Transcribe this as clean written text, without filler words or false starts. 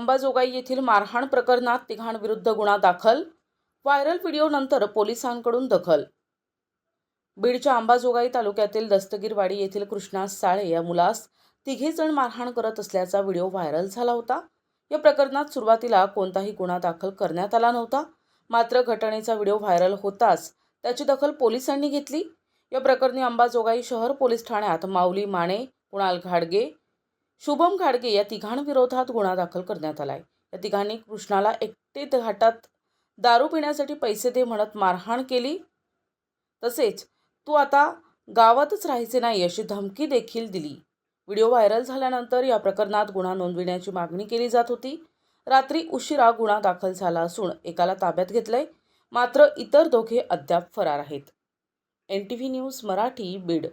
अंबाजोगाई येथील मारहाण प्रकरणात तिघांविरुद्ध गुन्हा दाखल. व्हायरल व्हिडिओनंतर पोलिसांकडून दखल. बीडच्या अंबाजोगाई तालुक्यातील दस्तगीरवाडी येथील कृष्णा साळे या मुलास तिघे जण मारहाण करत असल्याचा व्हिडिओ व्हायरल झाला होता. या प्रकरणात सुरुवातीला कोणताही गुन्हा दाखल करण्यात आला नव्हता. मात्र घटनेचा व्हिडिओ व्हायरल होताच त्याची दखल पोलिसांनी घेतली. या प्रकरणी अंबाजोगाई शहर पोलीस ठाण्यात माऊली माने, कुणाल घाडगे, शुभम घाडगे या तिघांविरोधात गुन्हा दाखल करण्यात आलाय. या तिघांनी कृष्णाला एकटे घाटात दारू पिण्यासाठी पैसे दे म्हणत मारहाण केली. तसेच तू आता गावातच राहायचे नाही अशी धमकी देखील दिली. व्हिडिओ व्हायरल झाल्यानंतर या प्रकरणात गुन्हा नोंदविण्याची मागणी केली जात होती. रात्री उशिरा गुन्हा दाखल झाला असून एकाला ताब्यात घेतलंय. मात्र इतर दोघे अद्याप फरार आहेत. NTV news Marathi, Beed.